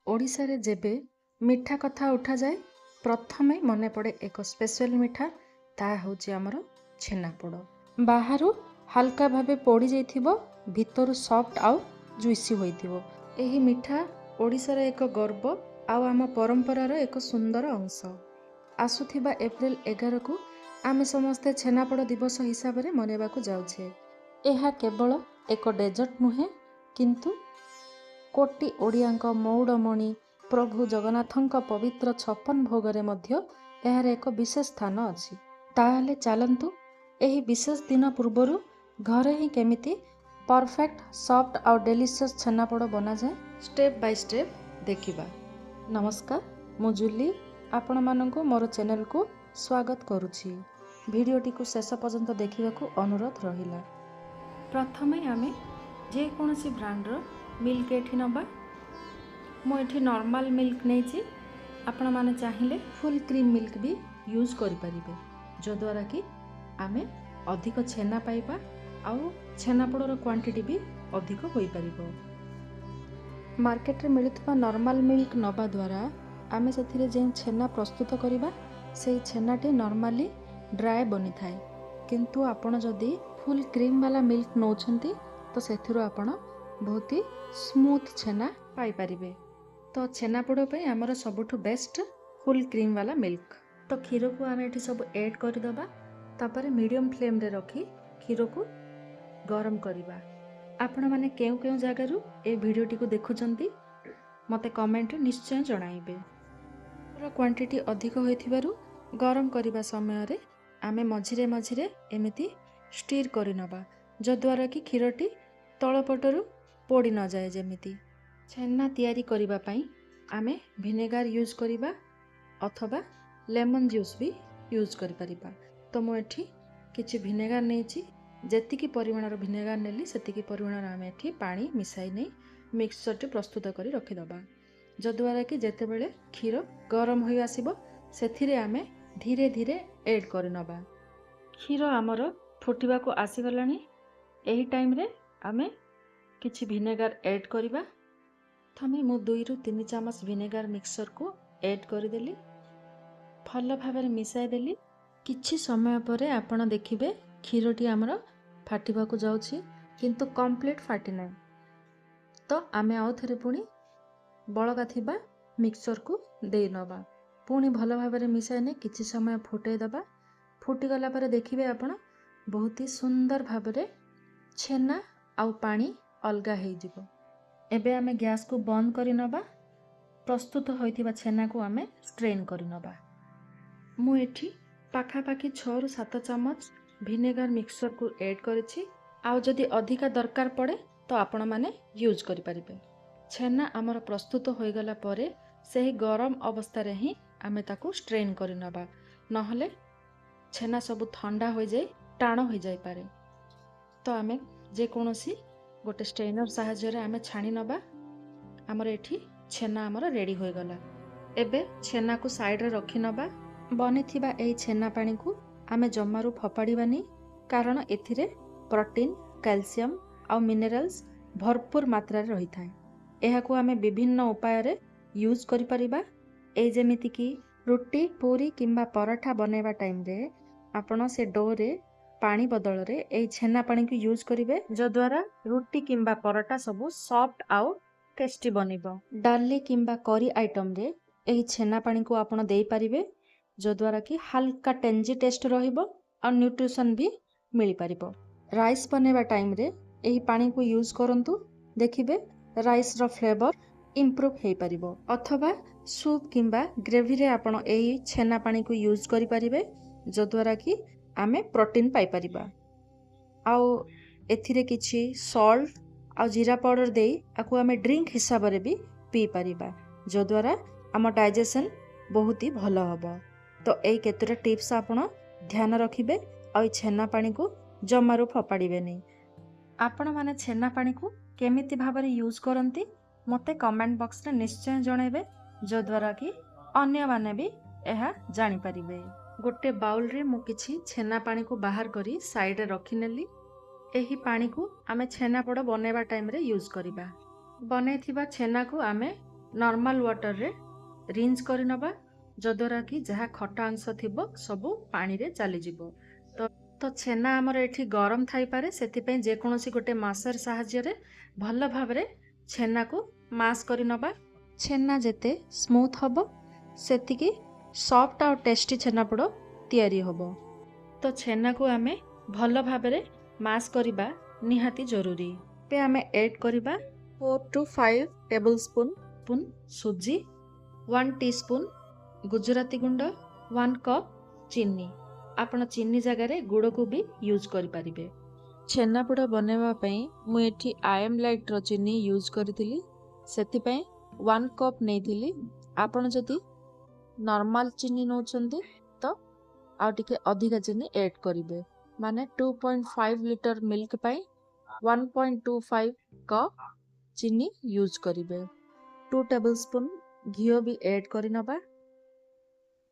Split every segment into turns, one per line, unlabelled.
ଓଡ଼ିଶାରେ ଯେବେ ମିଠା କଥା ଉଠାଯାଏ, ପ୍ରଥମେ ମନେ ପଡ଼େ ଏକ ସ୍ପେଶାଲ ମିଠା, ତାହା ହେଉଛି ଆମର ଛେନାପୋଡ଼। ବାହାରୁ ହାଲକା ଭାବେ ପୋଡ଼ି ଯାଇଥିବ, ଭିତରୁ ସଫ୍ଟ ଆଉ ଜୁଇସି ହୋଇଥିବ। ଏହି ମିଠା ଓଡ଼ିଶାର ଏକ ଗର୍ବ ଆଉ ଆମ ପରମ୍ପରାର ଏକ ସୁନ୍ଦର ଅଂଶ। ଆସୁଥିବା ଏପ୍ରିଲ 11କୁ ଆମେ ସମସ୍ତେ ଛେନାପୋଡ଼ ଦିବସ ହିସାବରେ ମନାଇବାକୁ ଯାଉଛେ। ଏହା କେବଳ ଏକ ଡେଜର୍ଟ ନୁହେଁ, କିନ୍ତୁ କୋଟି ଓଡ଼ିଆଙ୍କ ମଉଡ଼ମଣି ପ୍ରଭୁ ଜଗନ୍ନାଥଙ୍କ ପବିତ୍ର 56 ଭୋଗରେ ମଧ୍ୟ ଏହାର ଏକ ବିଶେଷ ସ୍ଥାନ ଅଛି। ତାହେଲେ ଚାଲନ୍ତୁ, ଏହି ବିଶେଷ ଦିନ ପୂର୍ବରୁ ଘରେ ହିଁ କେମିତି ପରଫେକ୍ଟ, ସଫ୍ଟ ଆଉ ଡେଲିସିୟସ୍ ଛେନାପୋଡ଼ ବନାଯାଏ, ଷ୍ଟେପ୍ ବାଇ ଷ୍ଟେପ୍ ଦେଖିବା। ନମସ୍କାର, ମୁଁ ଜୁଲି, ଆପଣମାନଙ୍କୁ ମୋର ଚ୍ୟାନେଲକୁ ସ୍ୱାଗତ କରୁଛି। ଭିଡ଼ିଓଟିକୁ ଶେଷ ପର୍ଯ୍ୟନ୍ତ ଦେଖିବାକୁ ଅନୁରୋଧ ରହିଲା। ପ୍ରଥମେ ଆମେ ଯେକୌଣସି ବ୍ରାଣ୍ଡର ମିଲ୍କ ଏଠି ନେବା। ମୁଁ ଏଠି ନର୍ମାଲ ମିଲ୍କ ନେଇଛି। ଆପଣମାନେ ଚାହିଁଲେ ଫୁଲ୍ କ୍ରିମ୍ ମିଲ୍କ ବି ୟୁଜ୍ କରିପାରିବେ, ଯଦ୍ୱାରା କି ଆମେ ଅଧିକ ଛେନା ପାଇବା ଆଉ ଛେନାପୋଡ଼ର କ୍ୱାଣ୍ଟିଟି ବି ଅଧିକ ହୋଇପାରିବ। ମାର୍କେଟରେ ମିଳୁଥିବା ନର୍ମାଲ ମିଲ୍କ ନେବା ଦ୍ୱାରା ଆମେ ସେଥିରେ ଯେଉଁ ଛେନା ପ୍ରସ୍ତୁତ କରିବା, ସେଇ ଛେନାଟି ନର୍ମାଲି ଡ୍ରାଏ ବନିଥାଏ। କିନ୍ତୁ ଆପଣ ଯଦି ଫୁଲ୍ କ୍ରିମ୍ ବାଲା ମିଲ୍କ ନେଉଛନ୍ତି, ତ ସେଥିରୁ ଆପଣ ବହୁତ ହି ସ୍ମୁଥ୍ ଛେନା ପାଇପାରିବେ। ତ ଛେନାପୋଡ଼ ପାଇଁ ଆମର ସବୁଠୁ ବେଷ୍ଟ ଫୁଲ୍ କ୍ରିମ୍ ବାଲା ମିଲ୍କ। ତ କ୍ଷୀରକୁ ଆମେ ଏଠି ସବୁ ଏଡ଼୍ କରିଦେବା। ତାପରେ ମିଡ଼ିୟମ୍ ଫ୍ଲେମ୍ରେ ରଖି କ୍ଷୀରକୁ ଗରମ କରିବା। ଆପଣମାନେ କେଉଁ କେଉଁ ଜାଗାରୁ ଏ ଭିଡ଼ିଓଟିକୁ ଦେଖୁଛନ୍ତି, ମୋତେ କମେଣ୍ଟରେ ନିଶ୍ଚୟ ଜଣାଇବେ। କ୍ୱାଣ୍ଟିଟି ଅଧିକ ହୋଇଥିବାରୁ ଗରମ କରିବା ସମୟରେ ଆମେ ମଝିରେ ମଝିରେ ଏମିତି ଷ୍ଟିର୍ କରିନେବା, ଯଦ୍ୱାରା କି କ୍ଷୀରଟି ତଳ ପଟରୁ ପୋଡ଼ି ନଯାଏ ଯେମିତି। ଛେନା ତିଆରି କରିବା ପାଇଁ ଆମେ ଭିନେଗାର ୟୁଜ୍ କରିବା ଅଥବା ଲେମନ୍ ଜୁସ୍ ବି ୟୁଜ୍ କରିପାରିବା। ତ ମୁଁ ଏଠି କିଛି ଭିନେଗାର ନେଇଛି। ଯେତିକି ପରିମାଣର ଭିନେଗାର ନେଲି, ସେତିକି ପରିମାଣର ଆମେ ଏଠି ପାଣି ମିଶାଇ ନେଇ ମିକ୍ସଚର୍ଟି ପ୍ରସ୍ତୁତ କରି ରଖିଦେବା, ଯଦ୍ୱାରା କି ଯେତେବେଳେ କ୍ଷୀର ଗରମ ହୋଇ ଆସିବ, ସେଥିରେ ଆମେ ଧୀରେ ଧୀରେ ଏଡ଼୍ କରିନେବା। କ୍ଷୀର ଆମର ଫୁଟିବାକୁ ଆସିଗଲାଣି। ଏହି ଟାଇମ୍ରେ ଆମେ କିଛି ଭିନେଗାର ଏଡ଼୍ କରିବା। ପ୍ରଥମେ ମୁଁ 2ରୁ 3 ଚାମଚ ଭିନେଗାର ମିକ୍ସଚର୍କୁ ଏଡ଼୍ କରିଦେଲି। ଭଲ ଭାବରେ ମିଶାଇ ଦେଲି। କିଛି ସମୟ ପରେ ଆପଣ ଦେଖିବେ, କ୍ଷୀରଟି ଆମର ଫାଟିବାକୁ ଯାଉଛି, କିନ୍ତୁ କମ୍ପ୍ଲିଟ୍ ଫାଟି ନାହିଁ। ତ ଆମେ ଆଉ ଥରେ ପୁଣି ବଳକା ଥିବା ମିକ୍ସଚର୍କୁ ଦେଇନେବା। ପୁଣି ଭଲ ଭାବରେ ମିଶାଇ ନେଇ କିଛି ସମୟ ଫୁଟେଇ ଦେବା। ଫୁଟିଗଲା ପରେ ଦେଖିବେ ଆପଣ, ବହୁତ ହି ସୁନ୍ଦର ଭାବରେ ଛେନା ଆଉ ପାଣି ଅଲଗା ହେଇଯିବ। ଏବେ ଆମେ ଗ୍ୟାସ୍କୁ ବନ୍ଦ କରିନେବା। ପ୍ରସ୍ତୁତ ହୋଇଥିବା ଛେନାକୁ ଆମେ ଷ୍ଟ୍ରେନ୍ କରିନେବା। ମୁଁ ଏଠି ପାଖାପାଖି 6ରୁ 7 ଚାମଚ ଭିନେଗାର ମିକ୍ସଚର୍କୁ ଏଡ଼୍ କରିଛି। ଆଉ ଯଦି ଅଧିକା ଦରକାର ପଡ଼େ, ତ ଆପଣମାନେ ୟୁଜ୍ କରିପାରିବେ। ଛେନା ଆମର ପ୍ରସ୍ତୁତ ହୋଇଗଲା ପରେ ସେହି ଗରମ ଅବସ୍ଥାରେ ହିଁ ଆମେ ତାକୁ ଷ୍ଟ୍ରେନ୍ କରିନେବା, ନହେଲେ ଛେନା ସବୁ ଥଣ୍ଡା ହୋଇଯାଇ ଟାଣ ହୋଇଯାଇପାରେ। ତ ଆମେ ଯେକୌଣସି ଗୋଟେ ଷ୍ଟ୍ରେନର୍ ସାହାଯ୍ୟରେ ଆମେ ଛାଣି ନେବା। ଆମର ଏଠି ଛେନା ଆମର ରେଡ଼ି ହୋଇଗଲା। ଏବେ ଛେନାକୁ ସାଇଡ଼ରେ ରଖିନେବା। ବନିଥିବା ଏହି ଛେନା ପାଣିକୁ ଆମେ ଜମାରୁ ଫୋପାଡ଼ିବାନି, କାରଣ ଏଥିରେ ପ୍ରୋଟିନ୍, କ୍ୟାଲସିୟମ୍ ଆଉ ମିନେରାଲ୍ସ ଭରପୁର ମାତ୍ରାରେ ରହିଥାଏ। ଏହାକୁ ଆମେ ବିଭିନ୍ନ ଉପାୟରେ ୟୁଜ୍ କରିପାରିବା। ଏଇ ଯେମିତିକି ରୁଟି, ପୁରୀ କିମ୍ବା ପରଠା ବନେଇବା ଟାଇମ୍ରେ ଆପଣ ସେ ଡୋରେ ପାଣି ବଦଳରେ ଏଇ ଛେନା ପାଣିକୁ ୟୁଜ୍ କରିବେ, ଯଦ୍ୱାରା ରୁଟି କିମ୍ବା ପରଟା ସବୁ ସଫ୍ଟ ଆଉ ଟେଷ୍ଟି ବନିବ। ଡାଲି କିମ୍ବା କରି ଆଇଟମ୍ରେ ଏହି ଛେନା ପାଣିକୁ ଆପଣ ଦେଇପାରିବେ, ଯଦ୍ୱାରା କି ହାଲକା ଟେଞ୍ଜି ଟେଷ୍ଟ ରହିବ ଆଉ ନ୍ୟୁଟ୍ରିସନ୍ ବି ମିଳିପାରିବ। ରାଇସ୍ ବନେଇବା ଟାଇମ୍ରେ ଏହି ପାଣିକୁ ୟୁଜ୍ କରନ୍ତୁ, ଦେଖିବେ ରାଇସ୍ର ଫ୍ଲେଭର୍ ଇମ୍ପ୍ରୁଭ୍ ହେଇପାରିବ। ଅଥବା ସୁପ୍ କିମ୍ବା ଗ୍ରେଭିରେ ଆପଣ ଏହି ଛେନା ପାଣିକୁ ୟୁଜ୍ କରିପାରିବେ, ଯଦ୍ୱାରା କି ଆମେ ପ୍ରୋଟିନ୍ ପାଇପାରିବା। ଆଉ ଏଥିରେ କିଛି ସଲ୍ଟ ଆଉ ଜିରା ପାଉଡ଼ର ଦେଇ ଆକୁ ଆମେ ଡ୍ରିଙ୍କ ହିସାବରେ ବି ପିଇପାରିବା, ଯଦ୍ୱାରା ଆମ ଡାଇଜେସନ୍ ବହୁତ ହି ଭଲ ହେବ। ତ ଏଇ କେତେଟା ଟିପ୍ସ ଆପଣ ଧ୍ୟାନ ରଖିବେ ଆଉ ଏଇ ଛେନା ପାଣିକୁ ଜମାରୁ ଫୋପାଡ଼ିବେନି। ଆପଣମାନେ ଛେନା ପାଣିକୁ କେମିତି ଭାବରେ ୟୁଜ୍ କରନ୍ତି, ମୋତେ କମେଣ୍ଟ ବକ୍ସରେ ନିଶ୍ଚୟ ଜଣାଇବେ, ଯଦ୍ୱାରା କି ଅନ୍ୟମାନେ ବି ଏହା ଜାଣିପାରିବେ। ଗୋଟେ ବାଉଲରେ ମୁଁ କିଛି ଛେନା ପାଣିକୁ ବାହାର କରି ସାଇଡ଼ରେ ରଖିନେଲି। ଏହି ପାଣିକୁ ଆମେ ଛେନାପୋଡ଼ ବନେଇବା ଟାଇମ୍ରେ ୟୁଜ୍ କରିବା। ବନେଇଥିବା ଛେନାକୁ ଆମେ ନର୍ମାଲ ୱାଟରରେ ରିନ୍ସ କରିନେବା, ଯଦ୍ୱାରା କି ଯାହା ଖଟା ଅଂଶ ଥିବ ସବୁ ପାଣିରେ ଚାଲିଯିବ। ତ ଛେନା ଆମର ଏଠି ଗରମ ଥାଇପାରେ, ସେଥିପାଇଁ ଯେକୌଣସି ଗୋଟେ ମାସର ସାହାଯ୍ୟରେ ଭଲ ଭାବରେ ଛେନାକୁ ମାସ୍ କରିନେବା। ଛେନା ଯେତେ ସ୍ମୁଥ୍ ହେବ, ସେତିକି ସଫ୍ଟ ଆଉ ଟେଷ୍ଟି ଛେନାପୋଡ଼ ତିଆରି ହେବ। ତ ଛେନାକୁ ଆମେ ଭଲ ଭାବରେ ମାସ୍ କରିବା ନିହାତି ଜରୁରୀ। ଏବେ ଆମେ ଏଡ୍ କରିବା 4 to 5 table spoon ସୁଜି, 1 ଟି ସ୍ପୁନ୍ ଗୁଜୁରାତି ଗୁଣ୍ଡ, 1 କପ୍ ଚିନି। ଆପଣ ଚିନି ଜାଗାରେ ଗୁଡ଼କୁ ବି ୟୁଜ୍ କରିପାରିବେ। ଛେନାପୋଡ଼ ବନାଇବା ପାଇଁ ମୁଁ ଏଠି I M ଲାଇଟ୍ର ଚିନି ୟୁଜ୍ କରିଥିଲି, ସେଥିପାଇଁ 1 କପ୍ ନେଇଥିଲି। ଆପଣ ଯଦି ନର୍ମାଲ ଚିନି ନେଉଛନ୍ତି ତ ଆଉ ଟିକେ ଅଧିକା ଚିନି ଏଡ୍ କରିବେ, ମାନେ 2.5 ଲିଟର ମିଲ୍କ ପାଇଁ 1.25 କପ୍ ଚିନି ୟୁଜ୍ କରିବେ। 2 ଟେବଲ୍ ସ୍ପୁନ୍ ଘିଅ ବି ଏଡ୍ କରିନେବା।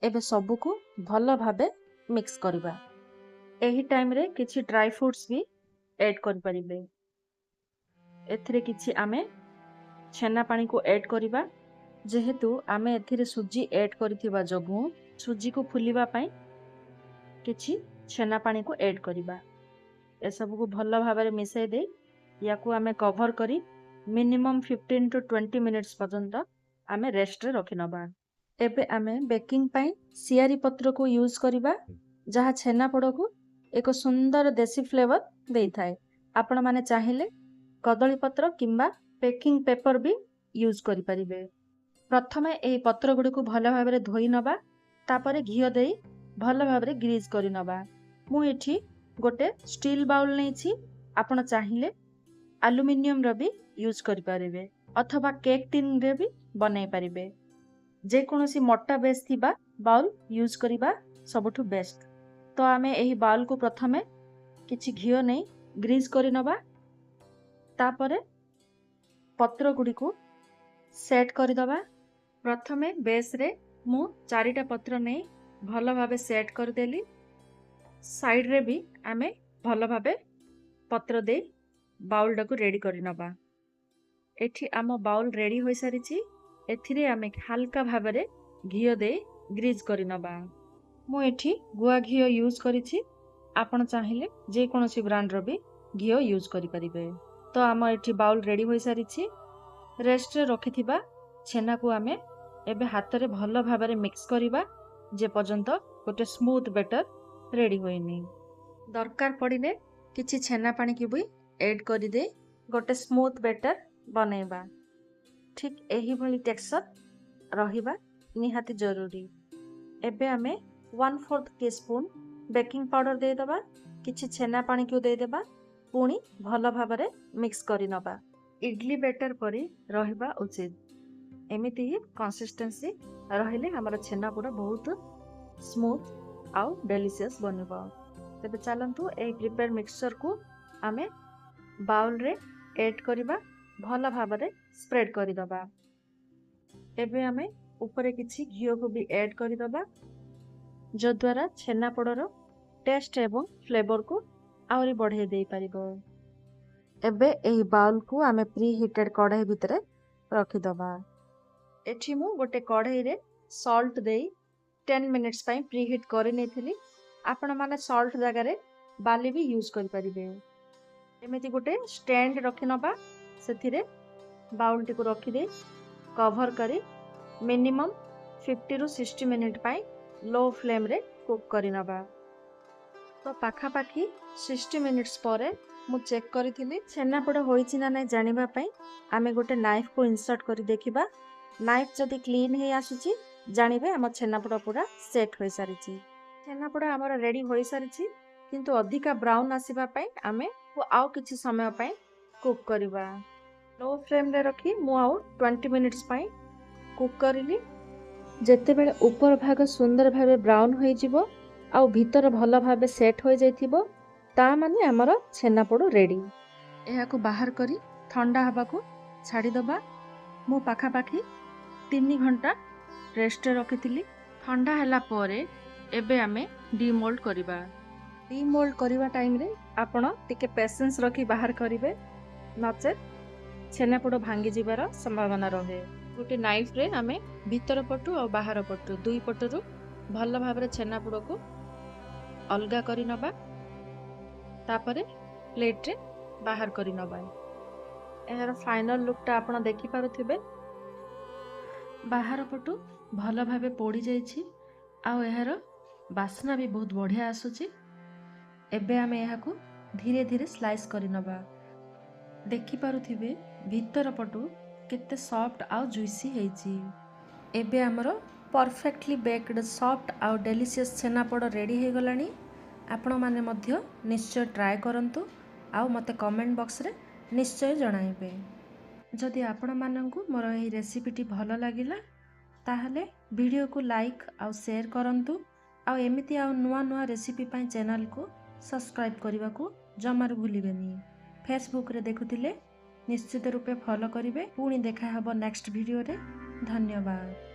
ଏବେ ସବୁକୁ ଭଲ ଭାବେ ମିକ୍ସ କରିବା। ଏହି ଟାଇମ୍ରେ କିଛି ଡ୍ରାଇ ଫ୍ରୁଟ୍ସ ବି ଏଡ୍ କରିପାରିବେ। ଏଥିରେ କିଛି ଆମେ ଛେନା ପାଣିକୁ ଏଡ୍ କରିବା। ଯେହେତୁ ଆମେ ଏଥିରେ ସୁଜି ଏଡ୍ କରିଥିବା ଯୋଗୁଁ ସୁଜିକୁ ଫୁଲିବା ପାଇଁ କିଛି ଛେନା ପାଣିକୁ ଏଡ୍ କରିବା। ଏସବୁକୁ ଭଲ ଭାବରେ ମିଶାଇ ଦେଇ ୟାକୁ ଆମେ କଭର୍ କରି ମିନିମମ୍ 15 ଟୁ 20 ମିନିଟ୍ସ ପର୍ଯ୍ୟନ୍ତ ଆମେ ରେଷ୍ଟରେ ରଖିନେବା। ଏବେ ଆମେ ବେକିଂ ପାଇଁ ସିଆରି ପତ୍ରକୁ ୟୁଜ୍ କରିବା, ଯାହା ଛେନାପୋଡ଼କୁ ଏକ ସୁନ୍ଦର ଦେଶୀ ଫ୍ଲେଭର ଦେଇଥାଏ। ଆପଣମାନେ ଚାହିଁଲେ କଦଳୀ ପତ୍ର କିମ୍ବା ବେକିଂ ପେପର ବି ୟୁଜ୍ କରିପାରିବେ। ପ୍ରଥମେ ଏହି ପତ୍ର ଗୁଡ଼ିକୁ ଭଲ ଭାବରେ ଧୋଇ ନେବା, ତାପରେ ଘିଅ ଦେଇ ଭଲ ଭାବରେ ଗ୍ରୀଜ୍ କରିନେବା। ମୁଁ ଏଠି ଗୋଟେ ଷ୍ଟିଲ୍ ବାଉଲ୍ ନେଇଛି। ଆପଣ ଚାହିଁଲେ ଆଲୁମିନିୟମର ବି ୟୁଜ୍ କରିପାରିବେ ଅଥବା କେକ୍ ଟିନ୍ରେ ବି ବନେଇ ପାରିବେ। ଯେକୌଣସି ମୋଟା ବେସ୍ ଥିବା ବାଉଲ୍ ୟୁଜ୍ କରିବା ସବୁଠୁ ବେଷ୍ଟ। ତ ଆମେ ଏହି ବାଉଲ୍କୁ ପ୍ରଥମେ କିଛି ଘିଅ ନେଇ ଗ୍ରୀଜ୍ କରିନେବା, ତାପରେ ପତ୍ର ଗୁଡ଼ିକୁ ସେଟ୍ କରିଦେବା। ପ୍ରଥମେ ବେସ୍ରେ ମୁଁ ଚାରିଟା ପତ୍ର ନେଇ ଭଲ ଭାବେ ସେଟ୍ କରିଦେଲି। ସାଇଡ଼୍ରେ ବି ଆମେ ଭଲ ଭାବେ ପତ୍ର ଦେଇ ବାଉଲ୍ଟାକୁ ରେଡ଼ି କରିନେବା। ଏଠି ଆମ ବାଉଲ୍ ରେଡ଼ି ହୋଇସାରିଛି। ଏଥିରେ ଆମେ ହାଲକା ଭାବରେ ଘିଅ ଦେଇ ଗ୍ରୀଜ୍ କରିନେବା। ମୁଁ ଏଠି ଗୁଆ ଘିଅ ୟୁଜ୍ କରିଛି। ଆପଣ ଚାହିଁଲେ ଯେକୌଣସି ବ୍ରାଣ୍ଡର ବି ଘିଅ ୟୁଜ୍ କରିପାରିବେ। ତ ଆମ ଏଠି ବାଉଲ୍ ରେଡ଼ି ହୋଇସାରିଛି। ରେଷ୍ଟରେ ରଖିଥିବା ଛେନାକୁ ଆମେ ଏବେ ହାତରେ ଭଲ ଭାବରେ ମିକ୍ସ କରିବା, ଯେ ପର୍ଯ୍ୟନ୍ତ ଗୋଟେ ସ୍ମୁଥ୍ ବେଟର୍ ରେଡ଼ି ହୋଇନି। ଦରକାର ପଡ଼ିଲେ କିଛି ଛେନା ପାଣିକି ବି ଏଡ୍ କରିଦେଇ ଗୋଟେ ସ୍ମୁଥ୍ ବେଟର୍ ବନେଇବା। ଠିକ୍ ଏହିଭଳି ଟେକ୍ସଚର୍ ରହିବା ନିହାତି ଜରୁରୀ। ଏବେ ଆମେ 1/4 ଟି ସ୍ପୁନ୍ ବେକିଂ ପାଉଡ଼ର ଦେଇଦେବା, କିଛି ଛେନା ପାଣିକୁ ଦେଇଦେବା, ପୁଣି ଭଲ ଭାବରେ ମିକ୍ସ କରିନେବା। ଇଡଲି ବେଟର୍ ପରି ରହିବା ଉଚିତ। ଏମିତି ହିଁ କନସିଷ୍ଟେନ୍ସି ରହିଲେ ଆମର ଛେନାପୋଡ଼ ବହୁତ ସ୍ମୁଥ୍ ଆଉ ଡେଲିସିୟସ୍ ବନିବ। ତେବେ ଚାଲନ୍ତୁ, ଏହି ପ୍ରିପେୟାର ମିକ୍ସଚରକୁ ଆମେ ବାଉଲରେ ଏଡ୍ କରିବା, ଭଲ ଭାବରେ ସ୍ପ୍ରେଡ୍ କରିଦେବା। ଏବେ ଆମେ ଉପରେ କିଛି ଘିଅକୁ ବି ଏଡ୍ କରିଦେବା, ଯଦ୍ୱାରା ଛେନାପୋଡ଼ର ଟେଷ୍ଟ ଏବଂ ଫ୍ଲେଭରକୁ ଆହୁରି ବଢ଼େଇ ଦେଇପାରିବ। ଏବେ ଏହି ବାଉଲକୁ ଆମେ ପ୍ରି ହିଟେଡ୍ କଢ଼େଇ ଭିତରେ ରଖିଦେବା। ଏଠି ମୁଁ ଗୋଟେ କଢ଼େଇରେ ସଲ୍ଟ ଦେଇ 10 ମିନିଟ୍ସ ପାଇଁ ପ୍ରି ହିଟ୍ କରିନେଇଥିଲି। ଆପଣମାନେ ସଲ୍ଟ ଜାଗାରେ ବାଲି ବି ୟୁଜ୍ କରିପାରିବେ। ଏମିତି ଗୋଟେ ଷ୍ଟାଣ୍ଡ ରଖିନେବା, ସେଥିରେ ବାଉଲଟିକୁ ରଖିଦେଇ କଭର୍ କରି ମିନିମମ୍ 50ରୁ 60 ମିନିଟ୍ ପାଇଁ ଲୋ ଫ୍ଲେମ୍ରେ କୁକ୍ କରିନେବା। ତ ପାଖାପାଖି 60 ମିନିଟ୍ସ ପରେ ମୁଁ ଚେକ୍ କରିଥିଲି। ଛେନାପୋଡ଼ ହୋଇଛି ନା ନାହିଁ ଜାଣିବା ପାଇଁ ଆମେ ଗୋଟେ ନାଇଫ୍କୁ ଇନସର୍ଟ କରି ଦେଖିବା। ନାଇଫ୍ ଯଦି କ୍ଲିନ୍ ହେଇ ଆସୁଛି, ଜାଣିବେ ଆମ ଛେନାପୋଡ଼ ପୁରା ସେଟ୍ ହୋଇସାରିଛି। ଛେନାପୋଡ଼ ଆମର ରେଡ଼ି ହୋଇସାରିଛି, କିନ୍ତୁ ଅଧିକା ବ୍ରାଉନ୍ ଆସିବା ପାଇଁ ଆମେ ଆଉ କିଛି ସମୟ ପାଇଁ କୁକ୍ କରିବା। ଲୋ ଫ୍ଲେମ୍ରେ ରଖି ମୁଁ ଆଉ 20 ମିନିଟ୍ସ ପାଇଁ କୁକ୍ କରିଲି। ଯେତେବେଳେ ଉପର ଭାଗ ସୁନ୍ଦର ଭାବେ ବ୍ରାଉନ୍ ହୋଇଯିବ ଆଉ ଭିତର ଭଲ ଭାବେ ସେଟ୍ ହୋଇଯାଇଥିବ, ତା ମାନେ ଆମର ଛେନାପୋଡ଼ ରେଡ଼ି। ଏହାକୁ ବାହାର କରି ଥଣ୍ଡା ହେବାକୁ ଛାଡ଼ିଦେବା। ମୁଁ ପାଖାପାଖି 3 ଘଣ୍ଟା ରେଷ୍ଟରେ ରଖିଥିଲି। ଥଣ୍ଡା ହେଲା ପରେ ଏବେ ଆମେ ଡିମୋଲ୍ଡ କରିବା। ଡିମୋଲ୍ଡ କରିବା ଟାଇମ୍ରେ ଆପଣ ଟିକେ ପେସେନ୍ସ ରଖି ବାହାର କରିବେ, ନଚେତ୍ ଛେନାପୋଡ଼ ଭାଙ୍ଗିଯିବାର ସମ୍ଭାବନା ରହେ। ଗୋଟେ ନାଇଫ୍ରେ ଆମେ ଭିତର ପଟୁ ଆଉ ବାହାର ପଟୁ ଦୁଇ ପଟରୁ ଭଲ ଭାବରେ ଛେନାପୋଡ଼କୁ ଅଲଗା କରି ନେବା। ତାପରେ ପ୍ଲେଟ୍ରେ ବାହାର କରି ନେବା। ଏହାର ଫାଇନାଲ୍ ଲୁକ୍ଟା ଆପଣ ଦେଖିପାରୁଥିବେ। ବାହାର ପଟୁ ଭଲ ଭାବେ ପୋଡ଼ି ଯାଇଛି ଆଉ ଏହାର ବାସ୍ନା ବି ବହୁତ ବଢ଼ିଆ ଆସୁଛି। ଏବେ ଆମେ ଏହାକୁ ଧୀରେ ଧୀରେ ସ୍ଲାଇସ୍ କରି ନେବା। ଦେଖିପାରୁଥିବେ, ଭିତର ପଟୁ କେତେ ସଫ୍ଟ ଆଉ ଜୁଇସି ହେଇଛି। ଏବେ ଆମର ପରଫେକ୍ଟଲି ବେକ୍ଡ ସଫ୍ଟ ଆଉ ଡେଲିସିୟସ୍ ଛେନାପୋଡ଼ ରେଡ଼ି ହେଇଗଲାଣି। ଆପଣମାନେ ମଧ୍ୟ ନିଶ୍ଚୟ ଟ୍ରାଏ କରନ୍ତୁ ଆଉ ମୋତେ କମେଣ୍ଟ ବକ୍ସରେ ନିଶ୍ଚୟ ଜଣାଇବେ। ଯଦି ଆପଣମାନଙ୍କୁ ମୋର ଏହି ରେସିପିଟି ଭଲ ଲାଗିଲା, ତାହେଲେ ଭିଡ଼ିଓକୁ ଲାଇକ୍ ଆଉ ସେୟାର କରନ୍ତୁ ଆଉ ଏମିତି ଆଉ ନୂଆ ନୂଆ ରେସିପି ପାଇଁ ଚ୍ୟାନେଲକୁ ସବସ୍କ୍ରାଇବ୍ କରିବାକୁ ଜମାରୁ ଭୁଲିବେନି। ଫେସବୁକ୍ରେ ଦେଖୁଥିଲେ ନିଶ୍ଚିତ ରୂପେ ଫଲୋ କରିବେ। ପୁଣି ଦେଖା ହେବ ନେକ୍ସଟ ଭିଡ଼ିଓରେ। ଧନ୍ୟବାଦ।